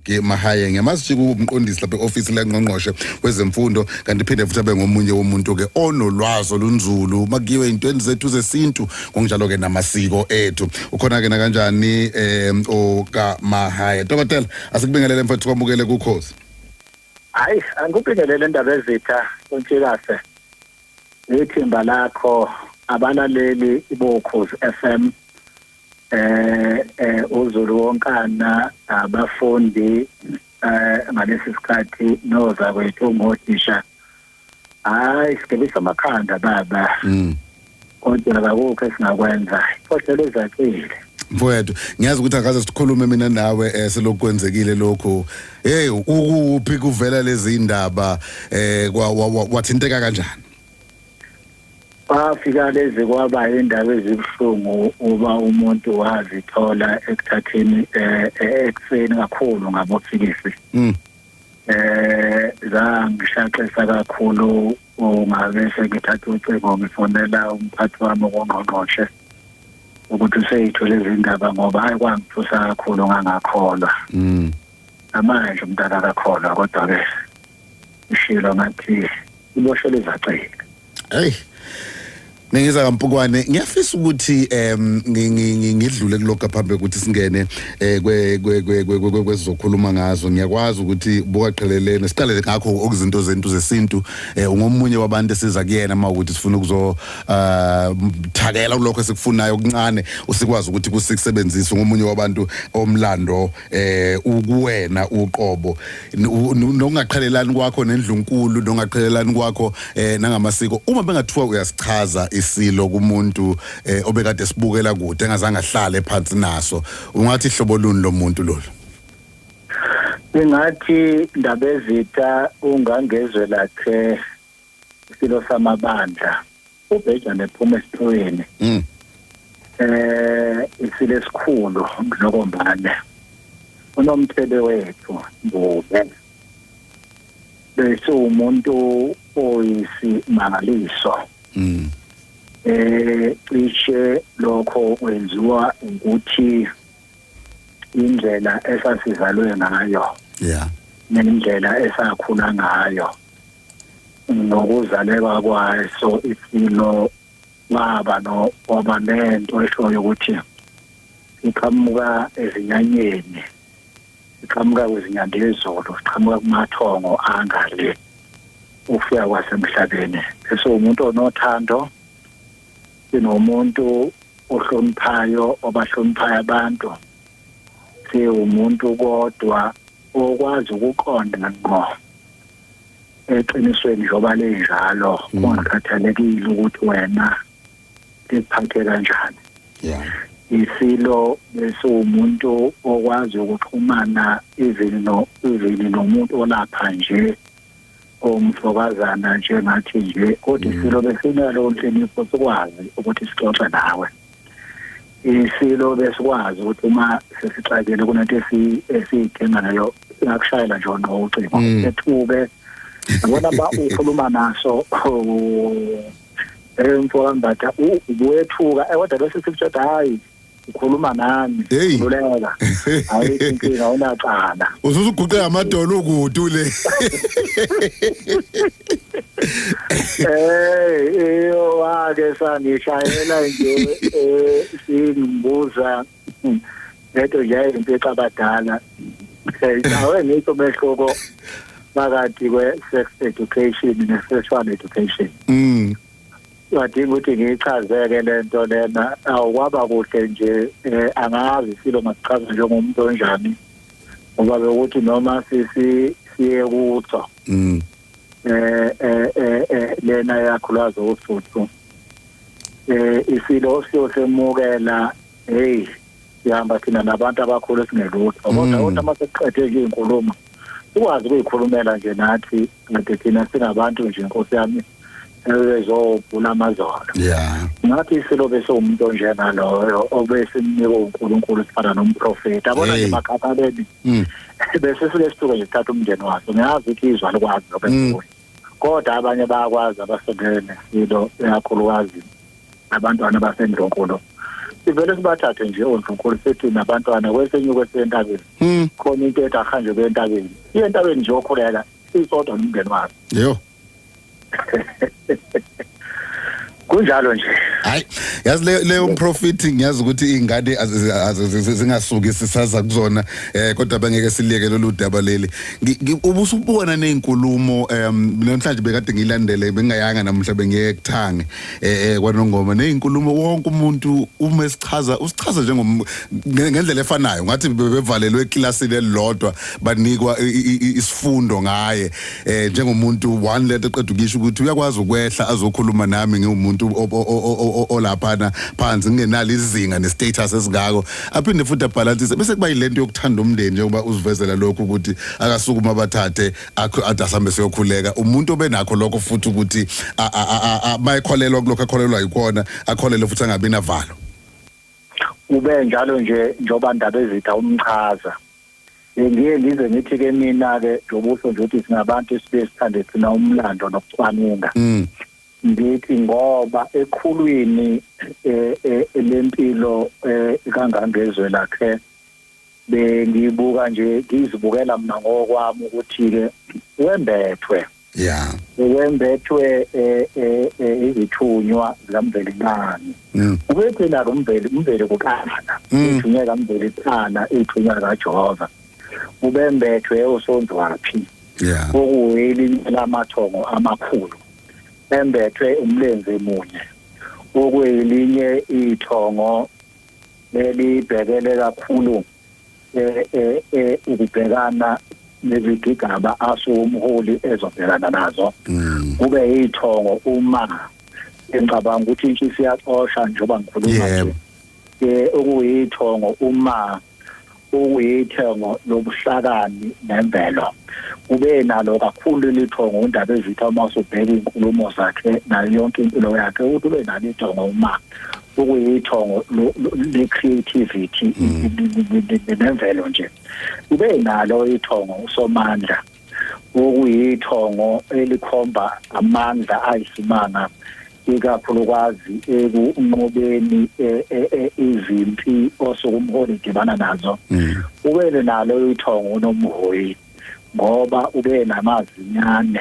Maggie Mahaye. Ngiyamazi nje umqondisi lapha e-office lengqongqoshe wezemfundo, kanti phinde futhi abe ngomunye womuntu ke onolwazi olunzulu makuyiwe intweni zethu zesintu, ngokunjalo ke namasiko ethu. Ukhona ke nakanjani oka Mahaye. Dokotela, asikubingelele mfethu, kwamukele kukhozi. Hayi, angikubingelele indaba ezitha uNtshikase nethimba lakho, abalaleli bokhozi FM, uZulu wonkana, abafundi ngalesi sikhathi noza kwethu ngothisha. Hayi, sigebisa amakhanda baba. Kodwa akukho esingakwenza, iphoselo ezacile. Mfowethu, ngiyazi ukuthi akaze sikhulume mina nawe selokhu kwenzekile lokhu. Hey, ukuphi kuvela lezi indaba, wathinteka kanjani? Bafika lezi kwaba indaba ezibuhlungu uba umuntu wazithola ekuthatheni ekuseni kakhulu ngabofikisi. Zangishaqisa kakhulu, ungabe sengithatha ucingo ngifonela umphathi wami ongqongqoshe ukuthi useyithole izindaba, ngoba hayi, kwangithusa kakhulu, ngangakholwa. Namanje umntana akakholwa, kodwa ke ishilo ngathi iboshele izacile. Hey. Ningiza kaMpukwane, ngiyafisa ukuthi ngidlule kulokho phambi ukuthi singene kwe kwe kwe kwe kwezokhuluma ngazo. Ngiyakwazi ukuthi bukaqhelelene, siqale ngakho okuzinto zento zesintu. Ungomunye wabantu esiza kuyena mawukuthi sifuna ukuzo thakela kulokho esikufunayo okuncane, usikwazi ukuthi kusikusebenzise. Ngomunye wabantu omlando ukuwena uqobo, nokungaqhelelani kwakho nendlunkulu, nokungaqhelelani kwakho nangamasiko. Uma bengathiwa uyasichaza isilo kumuntu obekade sibukela kude, engazange ahlale phansi naso, ungathi hlobo luni lomuntu lolu? Ingathi Ndabezitha, ungangezwe lakhe isilo samabandla ubhejane ephuma esithoweni. Isilo esikhulu Mdlokombane, unomthebe wethu Mbube, bese umuntu oyisimangaliso. Cishe lokho kwenziwa ukuthi indlela esasizalwe ngayo, nendlela esakhula ngayo, nokuzaleka kwaso isilo, waba no waba nento eshoyo ukuthi iqhamuka ezinyanyeni, iqhamuka kwizinyandezulu, iqhamuka kumathongo angale ufika kwasemhlabeni. Bese umuntu onothando, sinomuntu ohloniphayo, obahloniphayo abantu, siwumuntu kodwa okwazi ukuqonda ngqo eqinisweni njengoba lenjalo, kungakhathalekile ukuthi wena likuphathe kanjani. Isilo bese umuntu okwazi ukuxhumana even no even nomuntu olapha nje omfokazana njengathi nje, kodwa isilo besinalo inhlonipho, sikwazi ukuthi sixoxe nawe. Isilo besikwazi ukuthi uma sesixakile kunento esiyidinga nayo, singakushayela nje ngqo ucingo, ethuke yabona ba ukhuluma naso mfokambatha, ubuwethuka, kodwa bese sikutshela, "Hayi, ukhuluma nami, khululeka, ayikho inkinga, unacala." Ususuguqe amadolo ukude ule. Iyo wake sangishayela nje, singibuza lento nje impixo abadala. Awe ngikho umehluko phakathi kwe-sex education ne-sexual education. Wadinga ukuthi ngiyichazeke lento lena. Awukwaba kuhle nje, angazi isilo masichaze njengomuntu onjani, ngoba bekuthi noma sisi siye kutho lena yakhulwazi usuthu, isilo siyosemukela. Hey, sihamba thina nabantu abakhulu esingelutho, kodwa kodwa mase siqede nje inkulumo sikwazi ukuyikhulumela nje nathi, kade thina singabantu nje, nkosi yami, ebezobhula amazolo. Ngathi isilo bese umuntu onjengaloyo obesimnika uNkulunkulu, sifana nomprofeti, yabona nje makhathaleni. Bese sike sisuke nje sithatha umndeni waso. Ngiyazi ukuthi izwa likwazi lokho esikhulu, kodwa abanye bayakwazi abasondele nesilo, ikakhulukazi abantwana basendlunkulu. Sivele sibathathe nje ondlunkulu sethi nabantwana kwesenyuka esentabeni. Khona into ethi ahanjwe kwentabeni, iyentabeni nje okhuleka isodwa nomndeni wakhe. Yo. Kunjalo nje. Hayi, yazi leyo mprofiti, ngiyazi ukuthi izingane zingasuki, sisaza kuzona, kodwa bengeke siliyeke lolu daba leli. Ubusubona nezinkulumo namhlanje, bekade ngilandele, bengayanga namhla, bengiye kuthange kwaNongoma, nezinkulumo wonke umuntu uma esichaza usichaza njengom ngendlela efanayo, ngathi bebevalelwe eklasini elilodwa, banikwa isifundo ngaye njengomuntu one letter. Qeda ukisho ukuthi uyakwazi ukwehla azokhuluma nami, ngiwumuntu olaphana phansi, ngingenalo izinga nestatus esingako, aphinde futhi abhalansise, bese kuba yilento yokuthanda umndeni, njengoba usivezela lokhu ukuthi akasukuma bathathe athi asambe siyokhuleka. Umuntu obenakho lokho futhi ukuthi mayekholelwa kulokho akholelwa yikhona, akholelwe futhi angabi navalo. Ube njalo nje, njoba ndaba ezitha umchaza. Ngiye ngize ngithi ke mina ke, njobuso nje ukuthi singabantu esibe sithande thina umlando nokucwaninga, ngithi ngoba ekhulwini lempilo kangangezwe lakhe, bengibuka nje, ngizibukela mina ngokwami ukuthi ke wembethwe, wembethwe izithunywa zikaMvelinqangi. Ubethela umveli, umveli kuqala, ithunywa kaMveli kuqala, ithunywa kaJehova. Ubembethwe osonzwaphi, okuwelinye lamathongo amakhulu, embethwe umlenze munye, okuyelinye ithongo elibhekele kakhulu ukubhekana nezigigaba asumholi ezobhekana nazo. Kube yithongo uma engicabanga ukuthi inhliziyo iyaxosha njengoba ngikhuluma nje, okuyithongo uma, okuyithongo lobuhlakani nemvelo. Ube nalo kakhulu lithongo undaba ezitha uma usubheka izinkulumo zakhe nayo yonke impilo yakhe, ukuthi ube nalo ithongo uma, okuyithongo le-creativity nemvelo nje. Ube nalo ithongo usomandla, okuyithongo elikhomba amandla ayisimanga, ikakhulukazi ekunqobeni izimpi osuke umholi dibana nazo. Ube nalo ithongo unomhoyi, ngoba ube namazinyane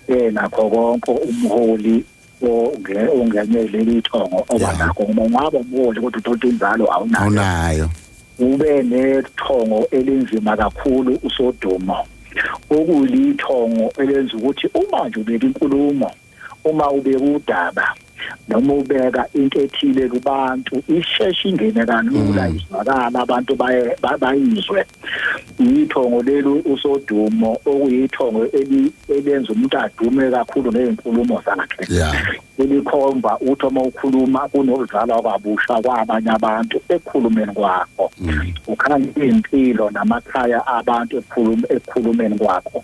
enakho konke umholi ongenye leli thongo oba nakho, ngoba ungaba umholi kodwa uthola inzalo awunayo. Awunayo. Ube nethongo elinzima kakhulu usodumo, okuyithongo elenza ukuthi uma nje ubeka inkulumo, uma ubeka udaba noma ubeka into ethile kubantu, isheshe ingene kalula, izwakala, abantu baye bayizwe. Ithongo lelu usodumo, okuyithongo elenza umuntu adume kakhulu ngezinkulumo zakhe, elikhomba uthi uma ukhuluma kunokuzalwa kwabusha kwabanye abantu ekukhulumeni kwakho, ukhanya impilo namakhaya abantu ekukhulumeni kwakho.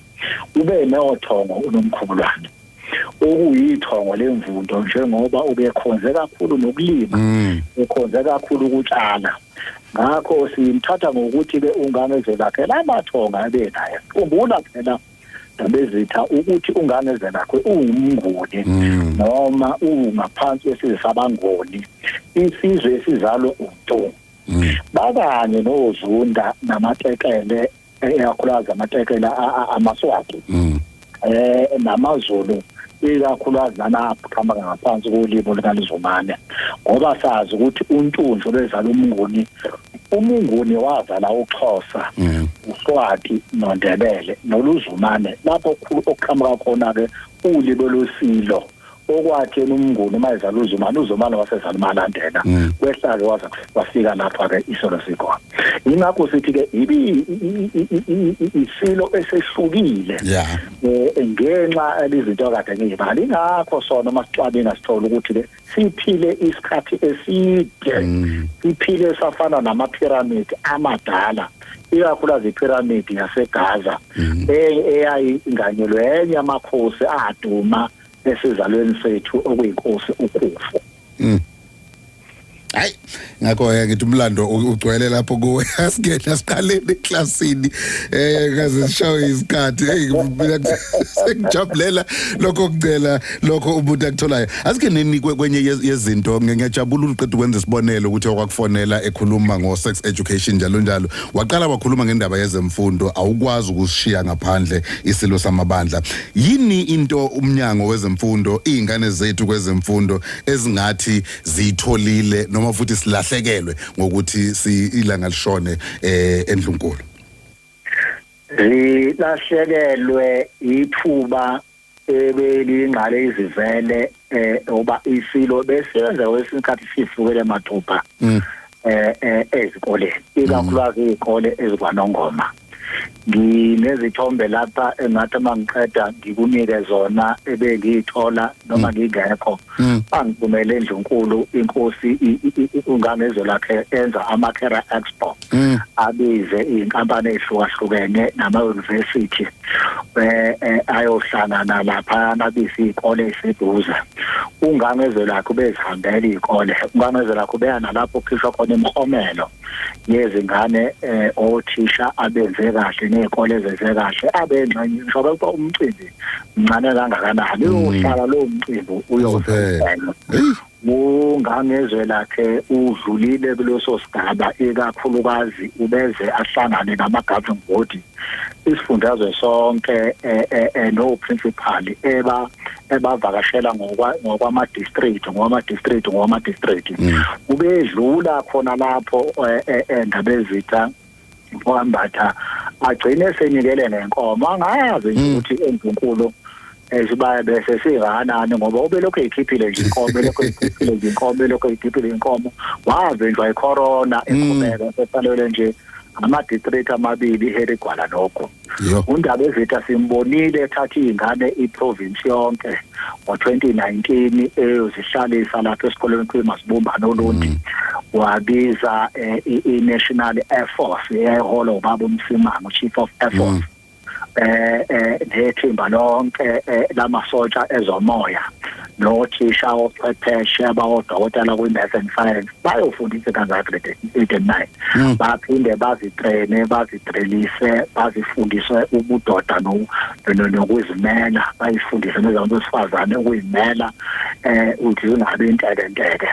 Ube nothongo unomkhubulwane, okuyithongo lemvundo, njengoba ubekhonze kakhulu nokulima, ukhonze kakhulu ukutshala. Ngakho simthatha ngokuthi ke ungangezwe lakhe lamathonga abe naye. Khumbula phela ndabezitha ukuthi ungangezwe lakhe uwumnguni, noma ungaphansi kwesizwe sabangoni, isizwe esizalwa uNtu, bakanye nozunda namatekele, ekakhulukazi amatekele amaSwati, namaZulu, ikakhulukazi lana aqhamuka ngaphansi kolimi likaLizumane, ngoba sazi ukuthi uNtunju lwezala umnguni, umnguni wazala uXhosa, uSwati noNdebele noluzumane, lapho okuqhamuka khona ke ulimi lwesilo. Okwathi yena umnguni uma ezala uzumane, uzumane wasezala uMalandela, kwehla-ke waze wafika lapha-ke isilo sikhona. Yingakho sithi-ke ibi isilo esehlukile ngenxa elizinto akade ngiyibala. Ingakho sona uma sicwaninga sithola ukuthi-ke siphile isikhathi eside, siphile safana namaphiramidi amadala, ikakhulukazi iphiramidi yaseGaza, eyayinganyelwe enye amakhosi aduma esizalweni sethu, okuyinkosi uKhufu. Hayi, ngakho ke ngithi umlando ugcwele lapho kuwe. Asingena siqaleni eklasini, kaze sishawe isikhathi. Hey, mina sengijabulela lokho, kucela lokho umuntu akutholayo. Asingeneni kwenye yezinto. Ngiyajabula uqeda ukwenza isibonelo ukuthi okwakufonela ekhuluma ngo sex education, njalo njalo, waqala wakhuluma ngendaba yezemfundo. Awukwazi ukushiya ngaphandle isilo samabandla. Yini into umnyango wezemfundo, izingane zethu kwezemfundo, ezingathi ziyitholile noma futhi silahlekelwe ngokuthi si ilanga lishone endlunkulu? Zilahlekelwe ithuba ebelingqale izivele, oba isilo besenza kwesinye sifukele mathupha ezikoleni, ikakhulukazi izikole ezikwanongoma. Nginezithombe lapha engathi mangiqeda ngikunike zona ebengiyithola noma ngingekho. Bangithumele endlunkulu, inkosi uNgangezwe lakhe enza ama-Career Expo, abize iy'nkampani ey'hlukahlukene nama-university ayohlangana lapha, nabize iy'kole ey'seduze. uNgangezwe lakhe ubezihambela iy'kole. uNgangezwe lakhe ubeya nalapho kukhishwa khona imiklomelo yezingane, othisha abenze kahle ney'kole ezenze kahle, abengxenye. Ngisho bekuba umcimbi mncane kangakanani, uyohlala lowo mcimbi uyophela. uNgangezwe lakhe udlulile kuleso sigaba. Ikakhulukazi ubeze ahlangane nama-governing body isifundazwe sonke, no-principal, eba ebavakashela ngokwama-district, ngokwama-district, ngokwama-district. Ubedlula khona lapho eNdabezitha wambatha, agcine senikele ngenkomo. Angazi nje ukuthi endlunkulu esibaye bese singakanani, ngoba ubelokhu eyikhiphile nje inkomo, elokhu eyikhiphile nje inkomo, elokhu eyikhiphile inkomo. Wavinjwa icorona, eqhubeka sefanele nje ama-district amabili, iHarry Gwala nokho. UNdabezitha simbonile ethatha iy'ngane iprovince yonke ngo-2019, eyozihlalisa lapha esikoleni kwiMasibumbane Olundi. Wabiza i-National Air Force eyayiholwa ubaba uMsimang, Chief of Air Force, nethimba lonke lamasotsha ezomoya, nothisha, ochwepheshe abawodokotela kwi-math and science, bayofundisa kangaka grade 8 and 9. Baphinde bazitraine, bazidrillise, bazifundise ubudoda nokuzimela, bayifundise nezabantu besifazane ukuyimela, ukuthi zingabi intekenteke.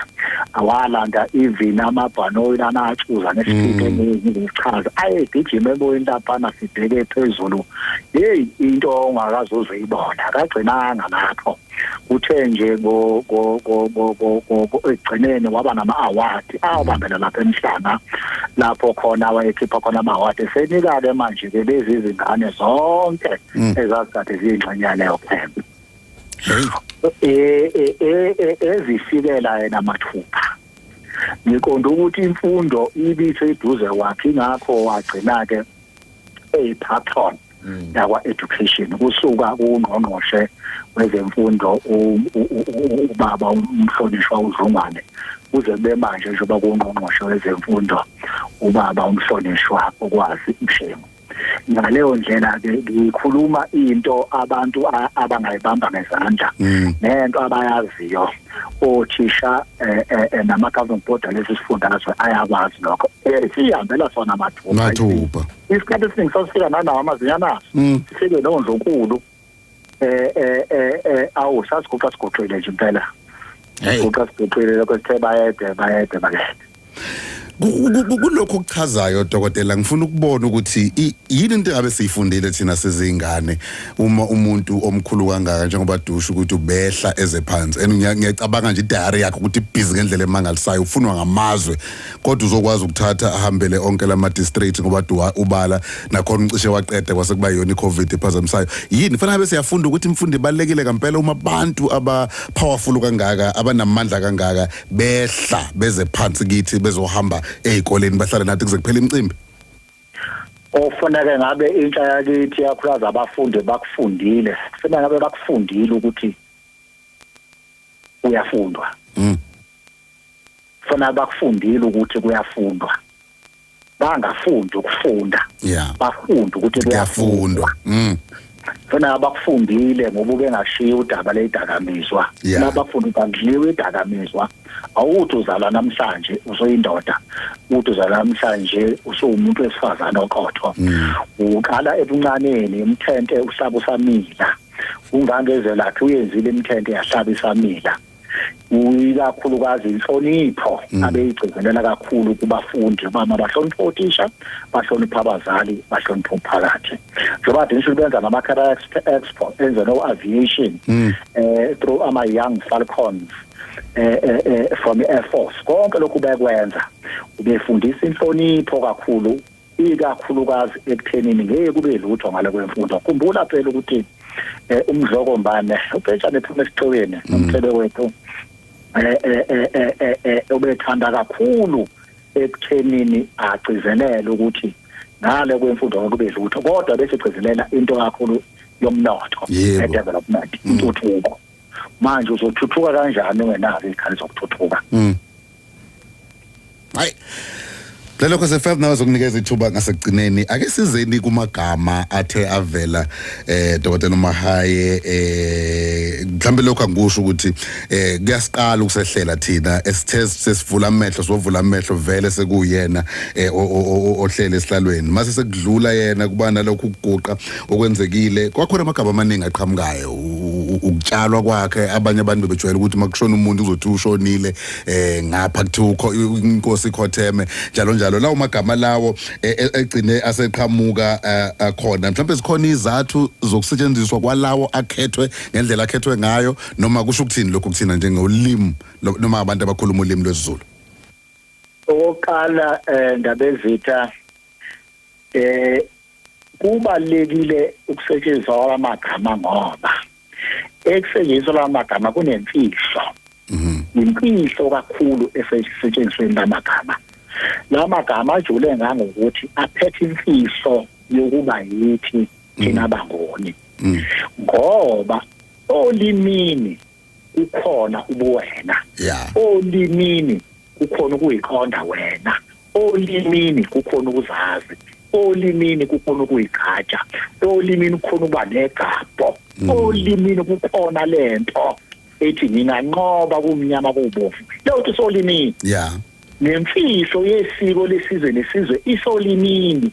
Awalanda even amabhanoyi lanatshuza nesiphithi engizichaza, ayegijima emoyeni laphana sibheke phezulu. Hey, into ongakaze uzuyibona. Akagcinanga lapho, kuthe nje go go go go go go ekugcineni waba nama-award awabambela lapha emhlanga, lapho khona wayekhipha khona ama-award, senika-ke manje-ke lezi zingane zonke ezazikade ziyingxenye yaleyo camp. Ezifikela yena mathupha. Ngiqonda ukuthi imfundo ibithe eduze kwakhe, ingakho wagcina-ke eyi-patron yakwa education, kusuka kungqongqoshe wezemfundo ubaba umhlonishwa uDlungwane, kuze kube manje njengoba kungqongqoshe wezemfundo ubaba umhlonishwa uKwazi Mshengu. Ngaleyo ndlela ke ngikhuluma into abantu abangayibamba ngezandla nento abayaziyo. Othisha nama-governing board alesi sifundazwe ayakwazi lokho. Sihambela sona mathupha. Mathupha. Isikhathi esiningi sasifika nanawo amazinyane aso, sifike nondlunkulu. Awu, sasiguqa siguqile nje impela. Siguqa siguqile lokho, sithe bayede, bayede, bayede. Kulokho okuchazayo, dokotela, ngifuna ukubona ukuthi yini into engabe siyifundile thina sizingane uma umuntu omkhulu kangaka njengoba dusha ukuthi ubehla eze phansi, and ngiyacabanga nje i-diary yakhe ukuthi busy ngendlela emangalisayo, ufunwa ngamazwe, kodwa uzokwazi ukuthatha ahambele onke lama district ngoba duwa ubala nakhona ucishe waqeda, kwase kuba yiyona i-COVID ephazamisayo. Yini fanele ngabe siyafunda ukuthi imfundo ibalulekile ngempela uma abantu aba powerful kangaka, abanamandla kangaka, behla beze phansi kithi, bezohamba ey'koleni, bahlale nathi kuze kuphele imicimbi? Ofuneke ngabe intsha yakithi yakhulaza, abafundi bakufundile, kufanele ngabe bakufundile ukuthi kuyafundwa. Kufanele bakufundile ukuthi kuyafundwa, bangafundi ukufunda, bafunde ukuthi kuyafundwa. Funa abakufundile ngoba ubengashiya udaba ledakamizwa. Nabafunda ukudliwa idakamizwa, awuthi uzalwa namhlanje usoyindoda, uthi uzalwa namhlanje usuwumuntu wesifazane oqotho. Uqala ebuncaneni, umthente uhlaba usamila. Ungangezelaphi uyenzile imithente yahlaba isamila. Ikakhulukazi inhlonipho abeyigcizelela kakhulu kubafundi, uma bahlonipha othisha, bahlonipha abazali, bahlonipha umphakathi. Njengoba kade ngisho, benza nama-career expo, enze no-aviation through ama-Young Falcons from i-Air Force. Konke lokhu bekwenza, ubefundisa inhlonipho kakhulu, ikakhulukazi ekuthenini ngeke kube lutho ngale kwemfundo. Khumbula phela ukuthi uMdlokombane ubhejane ephuma esixekweni nomthebe wethu obethanda kakhulu ekuthenini agcizelele ukuthi ngale kwemfundo kube lutho, kodwa bese gcizelela into kakhulu yomnotho, development, intuthuko. Manje uzothuthuka kanjani ungenazo izikhali zokuthuthuka? Hayi, lelo seFM nawe zokunikeza ithuba ngasekugcineni. Ake sizeni kumagama athe avela, Dr. Mahaye. Mhlambe lokho angikusho ukuthi kuyasiqala ukusehlela thina esithe sesivula amehlo, sovula amehlo vele sekuyena ohlele esihlalweni, mase sekudlula yena kuba nalokhu ukuguqa okwenzekile. Kwakhona amagama amaningi aqhamukayo, ukutshalwa kwakhe. Abanye abantu bebejwayele ukuthi makushona umuntu uzothi ushonile, ngapha kuthiwa inkosi ikhotheme, njalo njalo. Lawo magama lawo egcine aseqhamuka khona, mhlawumbe zikhona izathu zokusetshenziswa kwalawo akhethwe ngendlela akhethwe ngayo, noma kusho ukuthini lokhu kuthina njengolimi noma abantu abakhuluma ulimi lwesiZulu? Okokuqala, Ndabezitha, kubalekile ukusetshenziswa kwamagama, ngoba ekusetshenziswa lamagama kunemfihlo, imfihlo kakhulu esetshenzisweni lamagama. Lamagama ajule ngangokuthi aphethe imfihlo yokuba yithi thina bangoni, ngoba olimini kukhona ubuwena, olimini kukhona ukuyiqonda wena, olimini kukhona ukuzazi, olimini kukhona ukuyigqaja, olimini kukhona ukuba negabho, olimini kukhona lento ethi nginganqoba kumnyama kubovu. Leyo nto isolimini. Nemfihlo yesiko lesizwe nesizwe isolimini.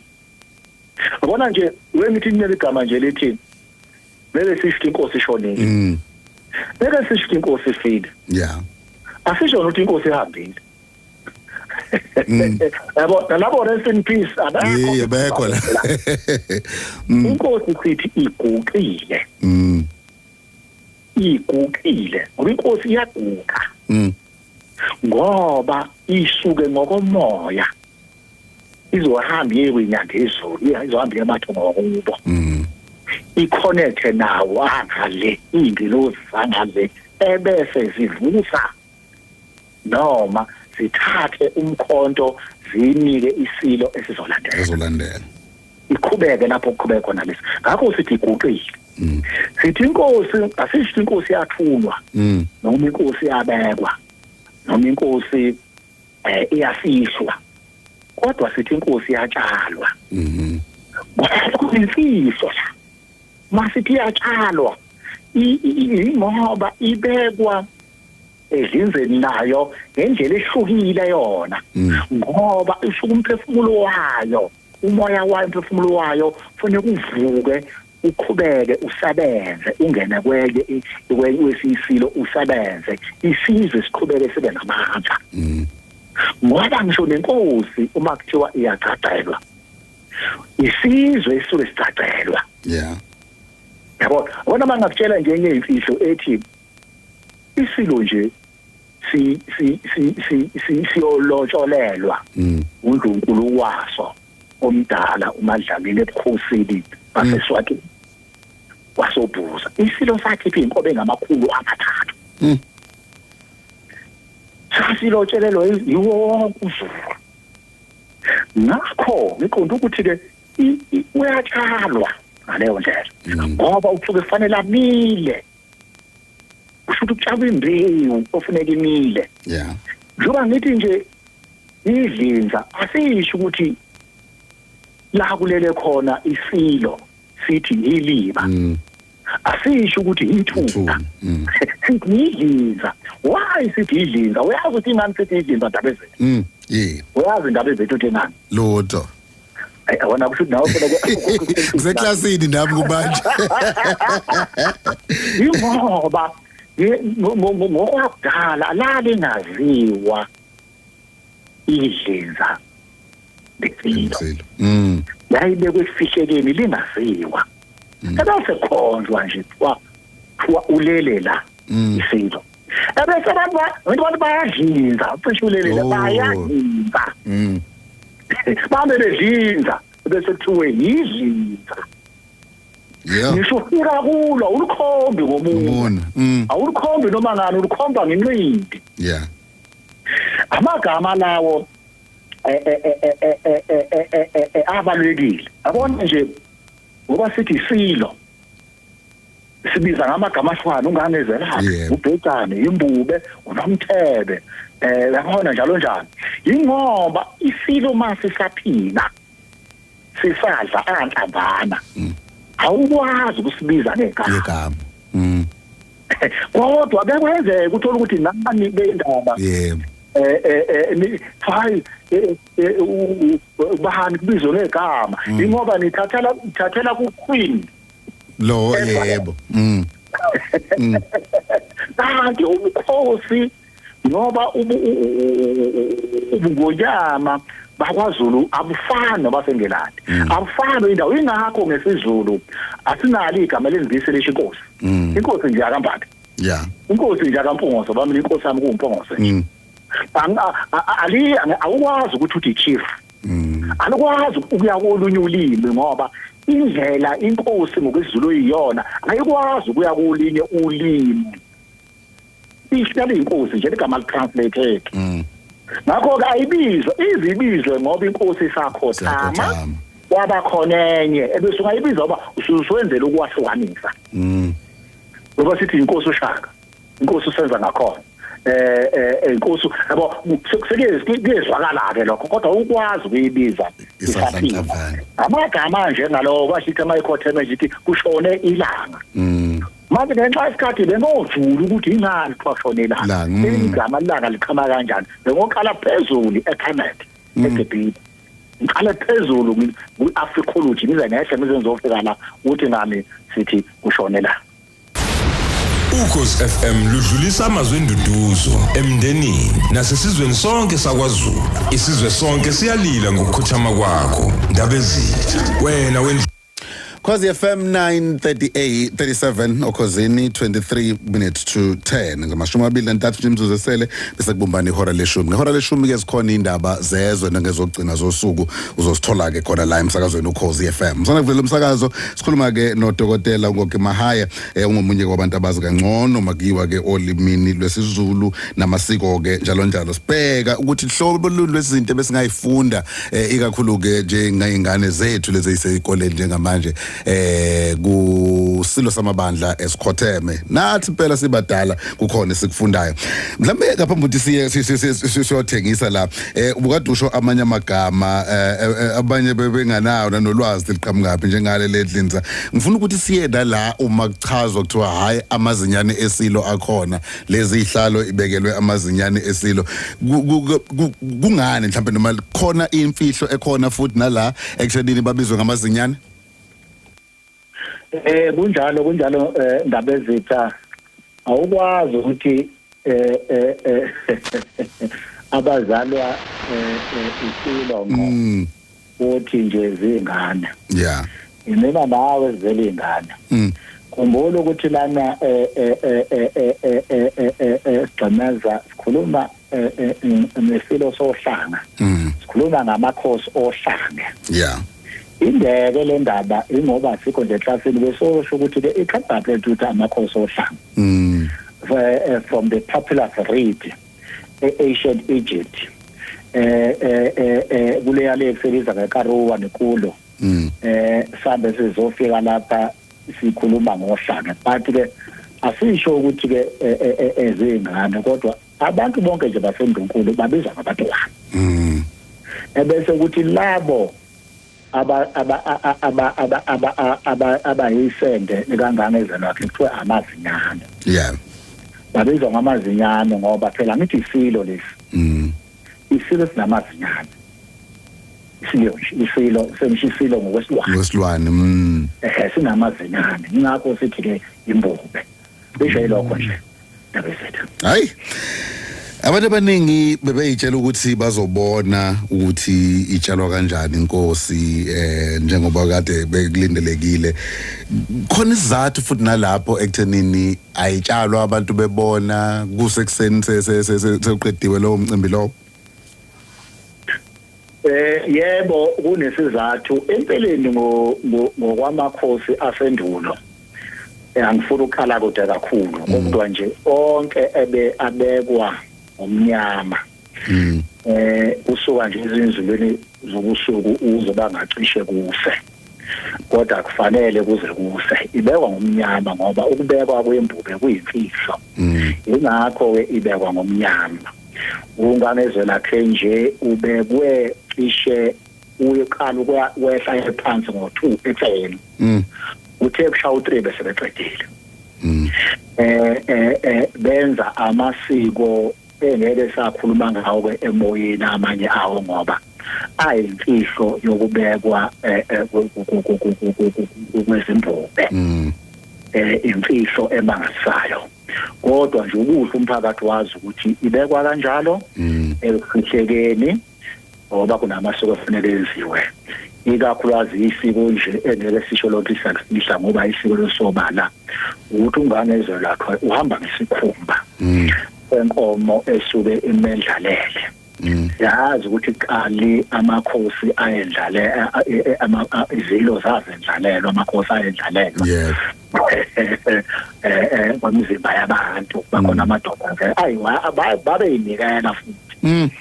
Yabona nje wengithi inye igama nje lithi ngeke sisho inkosi ishonile, ngeke sisho inkosi ifile. Asisho ukuthi inkosi ihambile. Yabo, nalabo rest in peace abekho. Yebo, bekho la. Inkosi sithi iguqile. Iguqile ngoba inkosi iyaguqa, ngoba isuke ngokomoya izohamba iye kwinyanga izulu, izohamba iye emathongo kubo, i-connect nawo angale, iy'ngilozi zangale, ebese zivusa noma zithathe umkhonto zinike isilo esizolandela. Ezolandela. Iqhubeke lapho kuqhubeke khona lesi. Ngakho sithi iguqile. Sithi inkosi, asisho inkosi yathulwa, noma inkosi yabekwa, noma inkosi iyafihlwa, kodwa sithi inkosi iyatshalwa. Kuyimfihlo la masithi iyatshalwa, ngoba ibekwa edlinzeni layo ngendlela ehlukile yona, ngoba isuka umphefumulo wayo, umoya wayo, umphefumulo wayo kufanele uvuke, uqhubeke usebenze, ungene kwenye kwesisilo, usebenze, isizwe siqhubeke sibe namandla. Ngoba ngisho nenkosi uma kuthiwa iyagcagcelwa, isizwe isuke sigcagcelwa. Yabo, wona mangakutshela nje enye imfihlo ethi isilo nje si si si si si siyolotsholelwa uNdlunkulu waso omdala uMadlamini ebukhosini baseSwatini wasobhuza. Isilo sakhipha inkobe engama-300. Sasilotshelelwa yiwo wonke uZulu. Ngakho ngiqonda ukuthi ke uyatshalwa ngaleyo ndlela, ngoba usuke kufanele amile, kusho ukuthi kutshalwa imbewu ofuneka imile. Njengoba ngithi nje idlinza, asisho ukuthi la kulele khona isilo sithi iliba. Asisho ukuthi ithuna, sithi idlinza. Why sithi idlinza? Uyazi ukuthi ingani sithi idlinza, ndaba ezethu? Yeah. Uyazi indaba ezethu uthi ngani? Lutho. Wona kusho nawe phela. Ngiseklasini nami kubanje. Ingoba ngokwakudala lalingaziwa idlinza lesilo. Yayibekwe esifihlekeni lingaziwa. Ebese khonjwa nje kuthiwa ulele la isilo. Ebese abantu bayadlinza, cishe ulele la bayadlinza. Bambe bedlinza bese kuthiwe yidlinza. Yeah. Ngisho ufika kulo ulikhombi ngomuntu. Awulikhombi noma ngani, ulikhomba ngenqindi. Yeah. Amagama lawo abalulekile. Abona nje ngoba sithi isilo sibiza ngamagama ahlukene, ungangezelaphi, ubhejane, imbube, unomthebe, yabona njalo njalo. Ingoba isilo mase saphila sisadla anhlambana, awukwazi ukusibiza ngegama. Kodwa bekwenzeka uthola ukuthi nani bendaba hayi bahani kubizwe ngegama, ingoba nithathela ku queen lo. Yebo. Kanti ubukhosi ngoba ubungonyama bakwaZulu abufani nabasengelandi, abufani indawo. Ingakho ngesiZulu asinalo igama lezingisi lisho inkosi. Inkosi nje akaMbatha. Yeah. Inkosi nje akaMpongoso, bami inkosi yami kuwuMpongoso nje. Ali awukwazi ukuthi uthi chief. Alikwazi ukuya kolunye ulimi ngoba indlela inkosi ngokwesiZulu iyona ayikwazi ukuya kolinye ulimi. Ihlala inkosi nje igama li-translated. Ngakho ke ayibizwe, izibizwe ngoba inkosi isakhothama kwaba khona enye ebese ungayibiza ngoba usuwenzela ukwahlukanisa. Ngoba sithi inkosi uShaka, inkosi usenza ngakhona. Inkosi yabo sekuyezwakala ke lokho, kodwa ukwazi ukuyibiza isaphila. Amagama nje ngalowo bashithi amayikhotheme nje ithi kushone ilanga. Manje ngenxa yesikhathi bengojula ukuthi ingani kushone ilanga, igama ilanga liqhama kanjani, bengoqala phezulu eKemet eGibhithe, ngiqale phezulu kwi-Africology ngize ngehle ngize ngizofika la ukuthi ngami sithi kushone la. Ukhozi FM ludlulisa amazwi enduduzo emndenini nasesizweni sonke sakwaZulu. Isizwe sonke siyalila ngokukhothama kwakho. Ndabezitha wena wendlu. Khozi FM 9:38 37 okhozini 23 minutes to 10 ngama-23 nje imizuzu esele bese kubumbana ihora leshumi. Ngehora leshumi ke zikhona indaba zezwe nangezokugcina zosuku, uzosithola ke khona la emsakazweni uKhozi FM. Sana kuvela umsakazo sikhuluma ke nodokotela uNgoke Mahaya, ungomunye kwabantu abazi kangcono makiwa ke olimini lwesiZulu namasiko ke njalo njalo. Sibheka ukuthi hlobo lwezinto besingayifunda ikakhulu ke njengezingane zethu lezi ezisezikoleni njengamanje kusilo samabandla esikhotheme. Nathi phela sibadala kukhona esikufundayo. Mhlambe ngaphambi ukuthi siye siyothengisa la, ubukade usho amanye amagama abanye bebenganawo nanolwazi liqhamukaphi njengale ledlinza. Ngifuna ukuthi siye la uma kuchazwa kuthiwa hayi amazinyane esilo akhona, lezi ihlalo ibekelwe amazinyane esilo. Kungani mhlambe noma khona imfihlo ekhona futhi nala ekuthenini babizwe ngamazinyane? Kunjalo ndaba ezitha. Awukwazi ukuthi abazalwa isilo ngo uthi nje zingane. Yeah. Mina nawe zele ingane. Khumbula ukuthi lana sigximeza sikhuluma nesilo sohlanga. Sikhuluma ngamakhosi ohlanga. Yeah. Indeke le ndaba ingoba sikho nje eklasini besosho ukuthi ke iqhabha lethu ukuthi amakhosi ohlanga. From the populous reed ancient Egypt kuleya le kusebenza ngeKaruwa nekulo. Sambe sizofika lapha sikhuluma ngohlanga, but ke asisho ukuthi ke ezingane, kodwa abantu bonke nje basendunkulu babizwa ngabantwana. Ebese ukuthi labo Aba aba aba aba aba aba abayisende likaNgangezwe lakhe kuthiwa amazinyane. Babizwa ngamazinyane ngoba phela ngithi isilo lesi. Isilo sinamazinyane. Isilo nje, isilo sengisho isilo ngokwesilwane. Ngokwesilwane. Sinamazinyane. Ingakho sithi ke imbube. Bisho yilokho nje. Ndaba zethu. Hayi. Abantu abaningi bebeyitshela ukuthi bazobona ukuthi itshalwa kanjani inkosi, njengoba kade bekulindelekile. Khona isizathu futhi nalapho ekuthenini ayitshalwa abantu bebona kusekuseni sekuqediwe lowo mcimbi lowo. Yebo, kunesizathu empeleni ngokwamakhosi asendulo. Angifuni ukukhala kude kakhulu, kodwa nje onke ebe abekwa ngomnyama. Kusuka nje izinzulwini zobusuku uze bangacishe kuse. Kodwa kufanele kuze kuse. Ibekwa ngomnyama ngoba ukubekwa kwembube kuyimfihlo. Ingakho ke ibekwa ngomnyama. UNgangezwe lakhe nje ubekwe cishe uyeqala ukwehla phansi ngo2 ekuseni. Uthe kushaya u3 bese beqedile. Benza amasiko engeke sakhuluma ngawo ke emoyeni amanye awo ngoba ayimfihlo yokubekwa kwezimbube. Imfihlo emangalisayo. Kodwa nje ukuhle umphakathi wazi ukuthi ibekwa kanjalo ekufihlekeni ngoba kunamasiko afanele enziwe. Ikakhulukazi isiko nje engeke sisho lonke isakufihla ngoba isiko losobala ukuthi uNgangezwe lakhe uhamba ngesikhumba enkomo esuke imendlalele. Yazi ukuthi qali amakhosi ayendlale, izilo zazendlalelwa, amakhosi ayendlalelwa. Kwemizimba yabantu bakhona amadoda ke ayiwa babeyinikela futhi.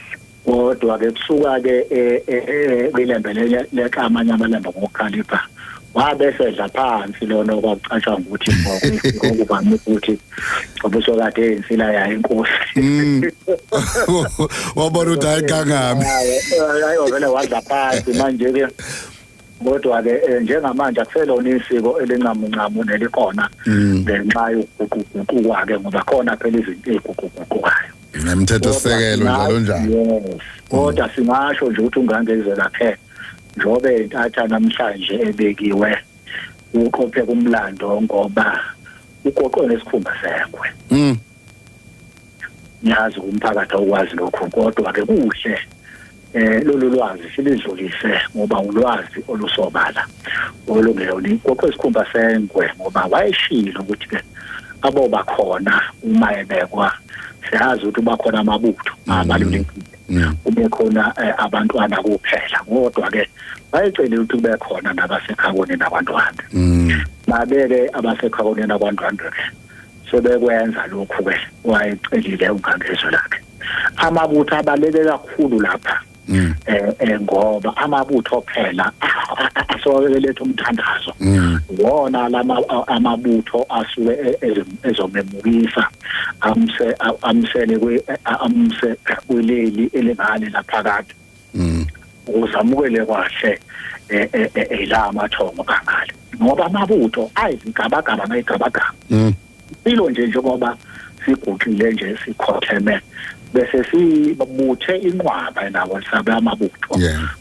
Kodwa ke kusuka ke kwilembe leka amanye amalembe ngokukhalipha wabe sedla phansi lona kwakucatshangwa ukuthi ngokuvame ukuthi ubusokade insila yayo inkosi. Wabona ukuthi hayi kangami. Hayi vele wadla phansi manje ke. Kodwa ke njengamanje akuselona isiko elincamuncamu nelikona ngenxa yokuguquguquka ke ngoba khona phela izinto eziguquguqukayo. Nemthetho sekelo njalo njalo. Yes. Kodwa singasho nje ukuthi uNgangezwe lakhe njobe intatha namhlanje ebekiwe uqophe kumlando ngoba ugoqwe nesikhumba sengwe. Ngiyazi umphakathi awukwazi lokho kodwa ke kuhle lolu lwazi silidlulise ngoba ulwazi olusobala olungeyona ugoqwe isikhumba sengwe ngoba wayeshilo ukuthi ke aboba khona uma ebekwa siyazi ukuthi bakhona amabutho abalulekile, kube khona abantwana kuphela, kodwa ke bayicela ukuthi kube khona nabasekhakweni nabantwana. Babeke abasekhakweni nabantwana ke sebekwenza lokhu ke wayecelile uNgangezwe lakhe. Amabutho abaleke kakhulu lapha ngoba amabutho phela asokeletha umthandazo, wona lama amabutho asuke ezomemukisa amsele amse kuleli elingale laphakade uzamukele kahle la amathongo kangale, ngoba amabutho ayizigabagaba ngayigabagaba. Impilo nje njengoba siguqile nje sikhotheme bese sibuthe inqwaba nawo sabe amabutho.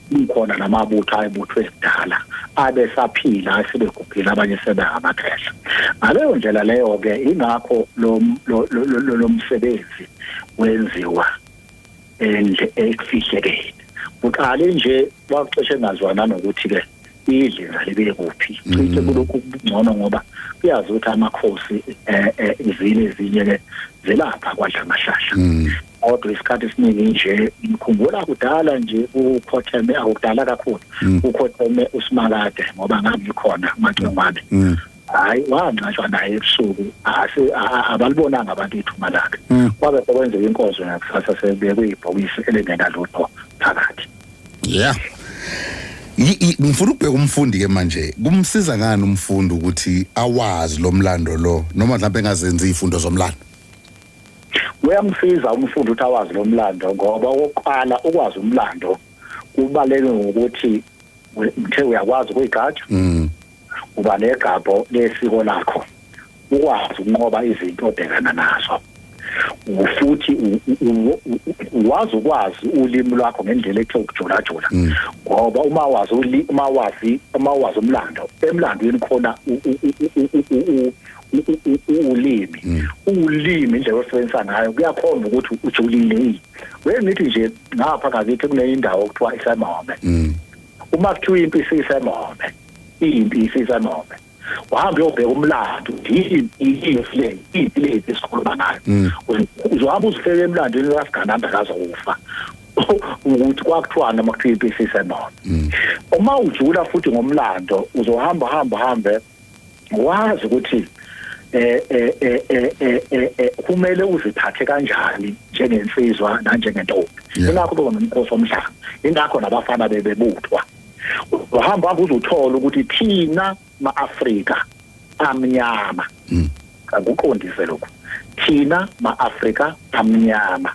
Kukhona namabutho ayibuthwe kudala abe saphila asebegugile abanye sebengamakhehla. Ngaleyo ndlela leyo ke ingakho lo lo msebenzi wenziwa ekufihlekeni. Uqale nje waxeshe engazwana nokuthi ke idlinza libe kuphi, cishe kulokhu kungcono ngoba kuyazi ukuthi amakhosi izile ezinye ke zelapha kwadla amahlahla. Kodwa isikhathi esiningi nje ngikhumbula kudala nje ukhotheme, akudala kakhulu ukhotheme uSimakade ngoba ngangikhona uMacingwane. Hayi wangcatshwa naye ebusuku, abalibonanga abantu ithuma lakhe. Kwabe sekwenzeka inkonzo ngakusasa sebekwe ibhokisi elingenalutho phakathi. Yeah. Ngifuna ukubheka umfundi ke manje, kumsiza ngani umfundi ukuthi awazi lo mlando lo noma mhlawumbe engazenzi izifundo zomlando? Uyamsiza umfundi ukuthi awazi lo mlando ngoba okokuqala ukwazi umlando kubaleke ngokuthi Uthe uyakwazi ukuyigada, uba negabho lesiko lakho, ukwazi ukunqoba izinto obhekana nazo, futhi wazi ukwazi ulimi lwakho ngendlela ethe ukujula-jula, ngoba uma wazi umlando, emlandweni khona ulimi indlela osebenzisa ngayo kuyakhomba ukuthi ujulile yini. Ngithi nje ngapha ngakithi kunendawo okuthiwa iseMome. Uma kuthiwa impi isiseMome, impi isiseMome, wahamba uyobheka umlando, impi le, impi le esikhuluma ngayo, uzohamba uzifeke emlandweni kaSigananda kaZokufa ukuthi kwakuthiwa noma kuthiwa impi isiseMome. Uma ujula futhi ngomlando, uzohamba hamba hambe wazi ukuthi kumele uziphathe kanjani njengensizwa nanjengentombi. Ingakho beba nomkhosi womhlanga, ingakho nabafana bebebuthwa. Uhamba hamba uzothola ukuthi thina ma-Afrika amnyama, akuqondise lokhu, thina ma-Afrika amnyama,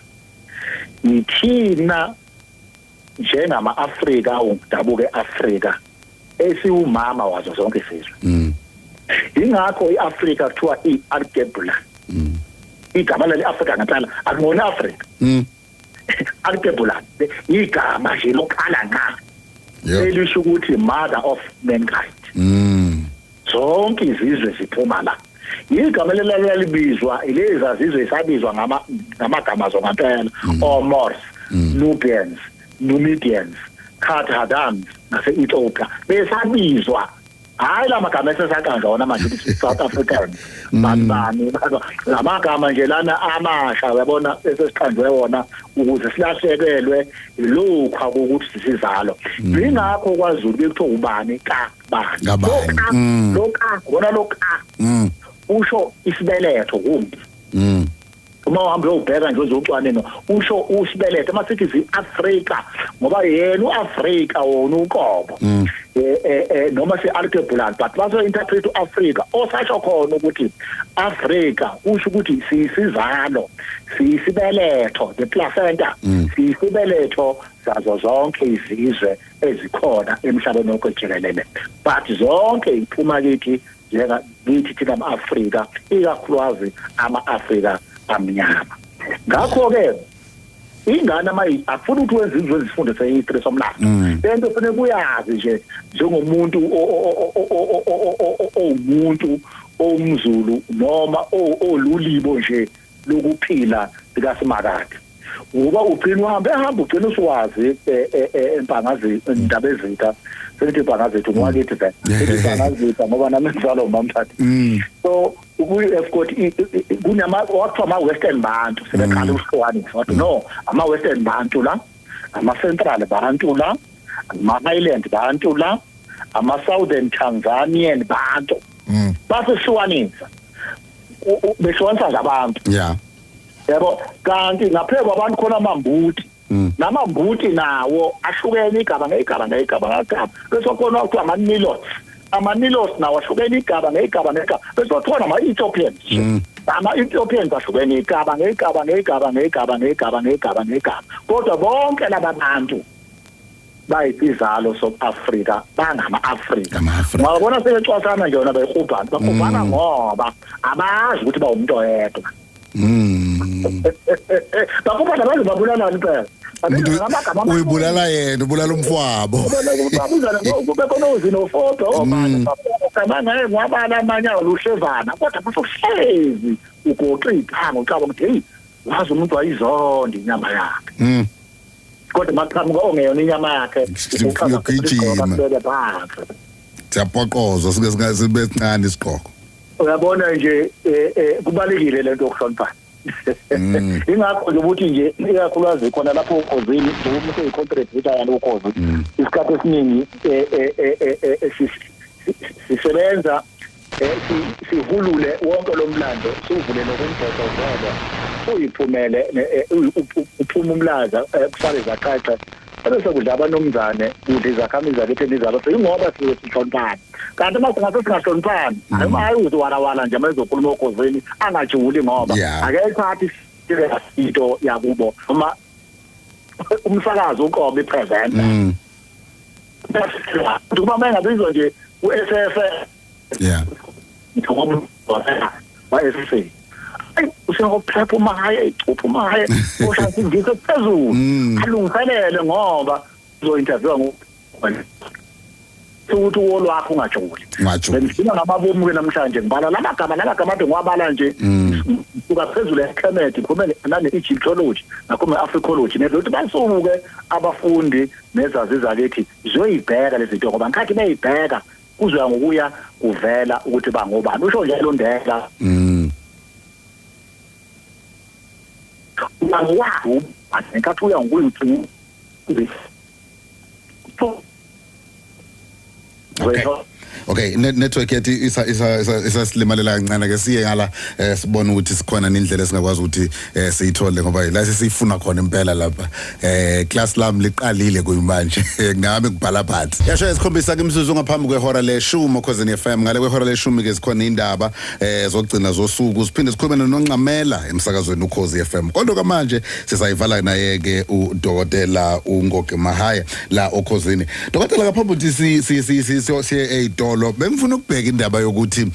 yithina njengama-Afrika udabuka e-Afrika esiwumama wazo zonke isizwe. Ingakho iAfrika kuthiwa iAlgebra. Igama leli Afrika ngempela akungona Afrika. Algebra igama nje lokuqala ngqa elisho ukuthi mother of mankind. Zonke izizwe ziphuma la. Igama leliyalibizwa ilezi zizwe isabizwa ngamagama zo ngempela, oMoors, Nubians, Numidians, Carthaginians nase-Ethiopia besabizwa, hayi la magama esesaqanjwa wona manje ukuthi South Africans, bani bani, lamagama nje lana amasha, uyabona, esesiqanjwe wona ukuze silahlekelwe lokhu ukuthi sisizalo. Ingakho kwaZulu bekuthiwa ubani ka bani. Kabani. Lo ka, lo ka wona, lo ka usho isibeletho kumbi. Uma uhamba uyobheka nje uzocwanino, usho usibeletho. Masithi zi-Afrika ngoba yena uAfrika wona uqobo, noma si-Alkebulan, but baso interpret uAfrika osasho khona ukuthi Afrika usho ukuthi sisizalo, sisibeletho, the placenta, sisibeletho zazo zonke izizwe ezikhona emhlabeni wonke jikelele, but zonke iphuma kithi, njenga kithi thina ama-Afrika, ikakhulukazi ama-Afrika amnyama. Ngakho-ke ingane ama akufuni ukuthi wenze izinto ezifunde seyi-three somlando, lento kufanele kuyazi nje njengomuntu owumuntu owumZulu noma olulibo nje lokuphila likaSimakade, ngoba ugcina uhambe ehamba ugcina usuwazi empangazi indaba ezitha sethi impanga zethu ngwakithi vele, sethi impangazitha ngoba nami ngizalwa umamthatha. So ukuyi-escort kunama wathiwa ama-Western Bantu, sebeqala ukuhlukanisa, wathi no, ama-Western Bantu la, ama-Central Bantu la, ama-Highland Bantu la, ama-Southern Tanzanian Bantu. Basehlukanisa, behlukanisa nje abantu. Yabo, kanti ngaphezu kwabantu khona amambuti. Namambuti nawo ahlukene igaba ngegaba ngegaba ngegaba, bese khona kuthiwa ama-Nilotes, ama-Nilotes nawo ahlukene igaba ngegaba ngegaba, bese khona ama-Ethiopians, ama-Ethiopians ahlukene igaba ngegaba ngegaba ngegaba ngegaba ngegaba ngegaba, kodwa bonke laba bantu bayisizalo soAfrika, bangama-Afrika. Ngama-Afrika. Ngabona sebecwasana nje yona, bayihubhana, bahubhana ngoba abazi ukuthi bawumuntu oyedwa. Bahubhana baze babulalana impela. Umuntu uyibulala yena, ubulala umfwabo. Babuzana kube khona o-xenophobia, obani cabanga ngwabala amanye aluhlevana, kodwa futhi uhlezi ugoqa ithanga, ucabanga ukuthi hey, wazi umuntu wayizonda inyama yakhe, kodwa maqhamuka ongeyona inyama yakhe, Ugijima. Kubeke phansi. Siyapoqozwa, sike sibe sincane isigqoko. Uyabona nje, kubalekile lento yokuhloniphana. Ingakho nje ukuthi nje ikakhulukazi khona lapho ukhozini, njengoba umuntu eyi-contributor yalo ukhozi, isikhathi esiningi sisebenza sihulule wonke lo mlando, siwuvule nokumbhodo ngoba uyiphumele uphume umlaza, kusale izaqaqe, ebese kudla abanomzane, kudla izakhamizi zakithi elizaba, ingoba siye sihloniphana. Kanti uma singase singahloniphani, hayi, uziwarawala nje mayezokhuluma okhozini angajuli ngoba akayithathi into yakubo, noma umsakazo uqobo, i-presenter. Kuba mengabizwa nje uSFF. Yeah. Wa SFF. Ay usengophepha uMahaye icupha uMahaye oshaya ingisi phezulu. Alungiselele ngoba uzo-interviewa ngo ukuthi wolwakho ungajuli. Bengifuna ngamabomu ke namhlanje ngibala lamagama ade ngiwabala nje kuka phezulu eKemet ngikhulume nane Egyptology nakhulume Africology nezokuthi basuke abafundi nezazi zakithi ziyoyibheka lezi zinto ngoba ngikhathi beyibheka kuzoya ngokuya kuvela ukuthi bangobani usho nje londela uyangwazi ngenkathi uya ngokuyi Okay, network yethu isa silimalela kancane ke siye ngala sibone ukuthi sikhona nendlela esingakwazi ukuthi siyithole ngoba la sesifuna khona impela lapha. Class lami liqalile kuyimanje ngabe ngibhala phansi. Yasho esikhombisa ke imizuzu ngaphambi kwehora leshumi Okhozini FM. Ngale kwehora leshumi ke sikhona indaba zokugcina zosuku siphinde sikhulume noNcamela emsakazweni Ukhozi FM. Kodwa manje sisayivala naye ke uDokotela uNgoge Mahaya la Okhozini. Dokotela ngaphambi ukuthi siye eyitolo bengifuna ukubheka indaba yokuthi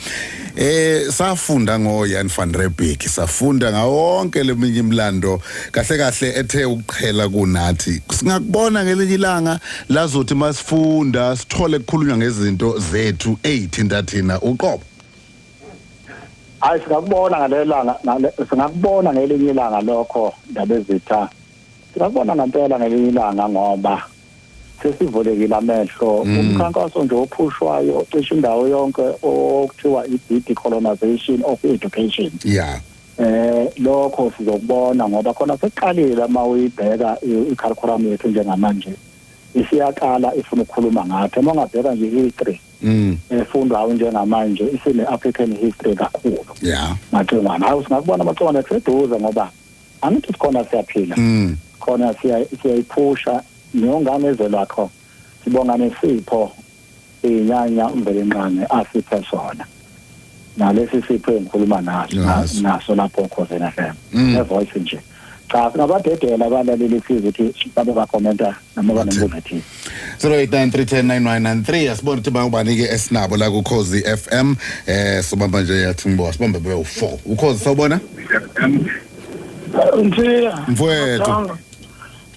safunda ngoJan van Riebeeck, safunda ngawonke leminye imilando kahle kahle ethe ukuqhela kunathi. Singakubona ngelinye ilanga lazothi masifunda sithole kukhulunywa ngezinto zethu ezithinta thina uqobo. Hayi singakubona ngalelanga, singakubona ngelinye ilanga lokho ndaba ezitha. Singakubona ngempela ngelinye ilanga ngoba sesivulekile amehlo. Umkhankaso nje ophushwayo cishe indawo yonke okuthiwa i-decolonization of education. Yeah. Lokho sizokubona ngoba khona sekuqalile uma uyibheka i-curriculum yethu njengamanje isiyaqala ifuna ukukhuluma ngathi. Uma ungabheka nje history efundwayo njengamanje isine African history kakhulu. Yeah. Macingwana hayi singakubona amacingwana kuseduze ngoba angithi sikhona siyaphila. Khona siyayiphusha niyongane lakho sibonga nesipho inyanya uMvelinqangi asiphe sona nalesi sipho engikhuluma naso lapho Okhozini FM ne-voice nje. Cha singabadedela abalaleli siza ukuthi babe bakhomenta noma banembuzo ethile. 0893109193 asibone ukuthi bangubani ke esinabo la kuKhozi FM. Sobamba nje yathi ngibo sibambe be u4 Ukhozi sawubona mfowethu.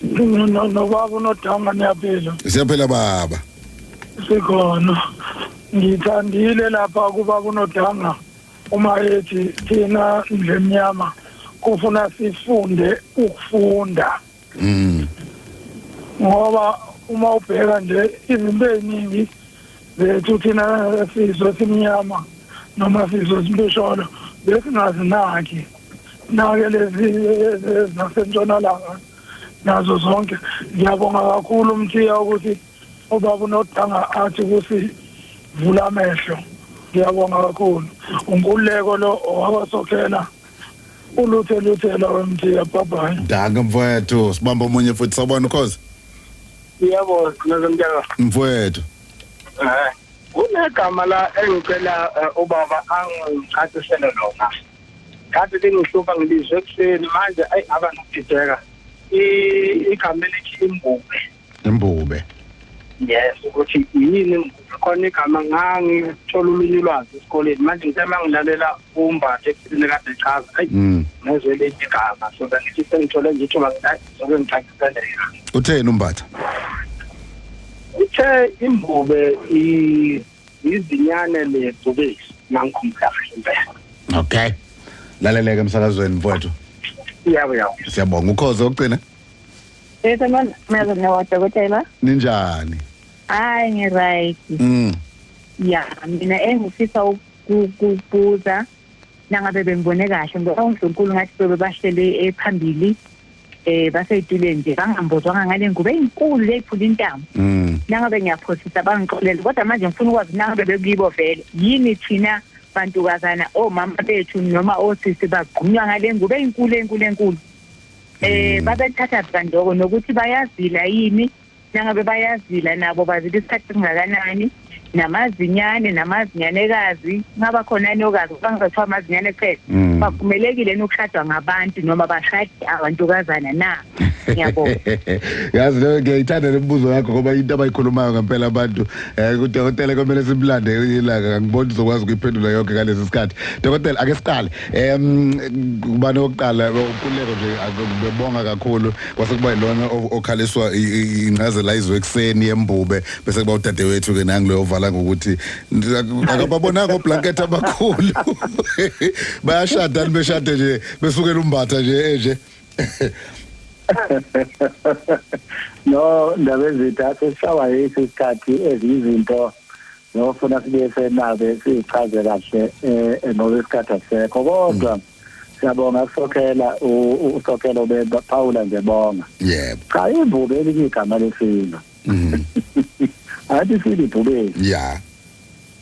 Nobaba uNodanga niyaphila? Siyaphila baba. Sikhona. Ngithandile lapha kuba kuNodanga uma ethi thina ndlemnyama kufuna sifunde ukufunda. Ngoba uma ubheka nje izinto eziningi zethu thina sizwe simnyama noma sizwe simpesholo besingazinaki. Nake lezi zasentshonalanga nazo zonke. Ngiyabonga kakhulu Mthiya ukuthi ubaba uNodanga athi kusivula amehlo. Ngiyabonga kakhulu. Unkululeko lo owabasokhela uluthe luthela wemthiya. Bye bye. Danke mfowethu. Sibamba omunye futhi sawubona Ukhozi. Yebo, ngizomtshela. Mfowethu. Kunegama la engicela ubaba angicacisele lona. Kade bengihlupha ngilizwe ekuseni manje ayi abanokudideka. Igama elithi imbube. Imbube. Yes, ukuthi yini imbube? Khona igama ngangithola olunye ulwazi esikoleni manje ngithe mangilalela uMbatha ekuseni kade echaza ayi ngezwe elinye igama so bengithi sengithole nje ithuba ngizobe ngicacisele. Utheni uMbatha? Uthe imbube izinyane lebhubesi mangikhumbula kahle impela. Okay. Laleleke emsakazweni mfowethu. Yebo yebo. Siyabonga. Ukhozi okugcina. Yebo mama nodokotela. Ninjani? Hayi ngi-right. Ya mina engifisa ukubuza nangabe bengibone kahle ngoba uNkulunkulu ngathi bebe bahlele ephambili baseyituleni nje bangambozwanga ngale ngubo eyinkulu leyiphula intamo. Nangabe ngiyaphosisa bangixolele kodwa manje ngifuna ukwazi nangabe bekuyibo vele yini thina bantukazana omama bethu noma osisi bagqunywa ngale ngubo eyinkulu enkulu enkulu. Babethatha kandoko nokuthi bayazila yini nangabe bayazila nabo bazila isikhathi esingakanani namazinyane namazinyanekazi ngaba khona nokazi bangizathiwa amazinyane kuphela bavumelekile nokushadwa ngabantu noma bashade abantukazana na. Ngiyabonga. Yazi leyo ngiyayithanda lemibuzo yakho, ngoba into abayikhulumayo ngempela abantu, udokotela kumele simlande ilanga. Angiboni uzokwazi ukuyiphendula yonke ngalesi sikhathi. Dokotela, ake siqale ubani owokuqala? Ukuleko nje bebonga kakhulu, kwase kuba yilona okhaliswa incazelo ayizwe ekuseni yembube, bese kuba udadewethu ke nangiloyo ovala ngokuthi akababonanga oblanket abakhulu, bayashada beshade nje besukela uMbatha nje enje. No, ndaba ezitha sesishawa yisi isikhathi, ezinye izinto nofuna sibe senabe sichaze kahle ngoba isikhathi asisekho, kodwa siyabonga kusokhela, usokhela ubephawula nje, bonga. Cha, imbube elinye igama lesilo. Athi sile ibhubesi.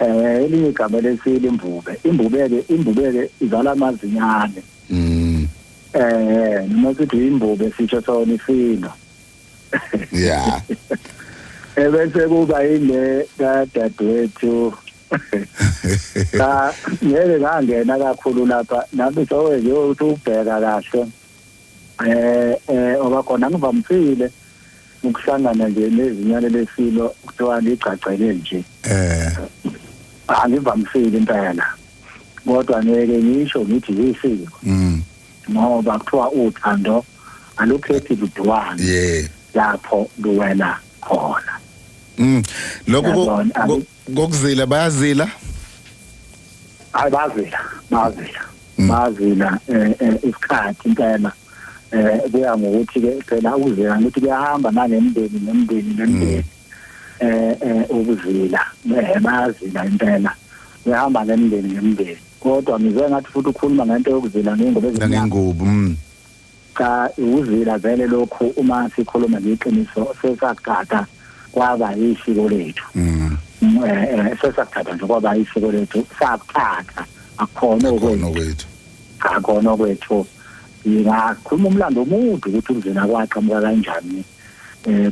Elinye igama lesilo imbube. Imbube-ke izala amazinyane. Noma sithi imbube sisho sona isilo. Ebese kuba ile kadadewethu. Cha, ngeke ngangena kakhulu lapha nami, sowenje uthi ubheka kahle obakhona ngivamisile ukuhlangana nje nezinyane lesilo kuthiwa ligcagcele nje. Angivamisile impela, kodwa ngeke ngisho ngithi yisiko ngoba kuthiwa uthando alukhethi ludwane lapho luwela khona. Lokho kokuzila, bayazila? Hayi, bazila, bazila, bazila isikhathi impela. Kuya ngokuthi ke phela ukuzila ukuthi kuyahamba nangemndeni nemndeni nemndeni. Ukuzila bayazila impela, kuyahamba nemndeni ngemndeni, kodwa ngizwe ngathi futhi ukhuluma ngento yokuzila ngengubo ezimnyama. Nangengubo. Cha, ukuzila vele lokhu uma sikhuluma ngeqiniso sesakuthatha kwaba isiko lethu. Sesakuthatha nje kwaba isiko lethu, sakuthatha, akukhona khona okwethu. Okwethu. Akukhona okwethu. Ngingakhuluma umlando omude ukuthi ukuzila kwaqhamuka kanjani,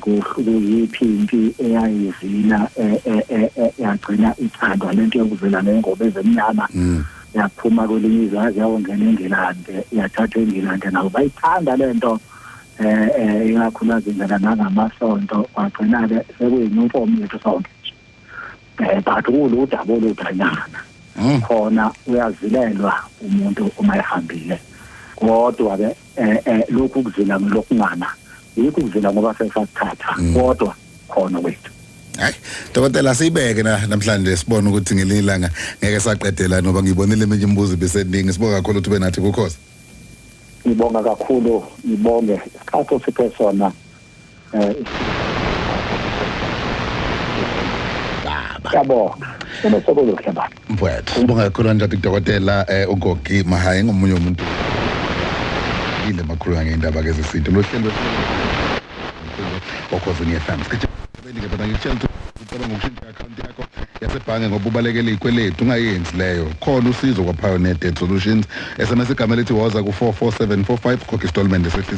kuyiphi impi eyayizila, yagcina ithandwa lento yokuzila ngengobo ezemnyama. Yaphuma kwelinye izwe yaze yawongena eNgilande, yathathwa eNgilande, nabo bayithanda lento, ikakhulukazi indlela nangamasonto, kwagcina ke sekuyiniform yethu sonke nje. But kuludaba oludanyana. Khona uyazilelwa umuntu uma ehambile, kodwa ke lokhu kuzila ngilokungana yikho ukuzila ngoba sesakuthatha, kodwa khona kwethu. Hayi dokotela, siyibeke na namhlanje, sibone ukuthi ngelinye ilanga ngeke saqedela noba ngibonile eminye imibuzo ibiseningi. Sibonga kakhulu ukuthi ube nathi kukhosi. Ngibonga kakhulu, ngibonge isikhathi osiphe sona. Baba. Siyabonga, unosokuhle baba. Mfowethu, sibonga kakhulu kanjani kudokotela uGogi Mahaye, ngomunye umuntu ile makhulu ngendaba ke zesintu lo hlelo oKhozini FM. Sikithi ke bana ngikutshela ukuthi ucabanga ukushintsha i-account yakho yasebhange ngoba ubalekele ikweletu, ungayenzi leyo. Khona usizo kwa-Pioneer Debt Solutions. SMS igama elithi WOZA ku-44745, khokha installment esehlisa.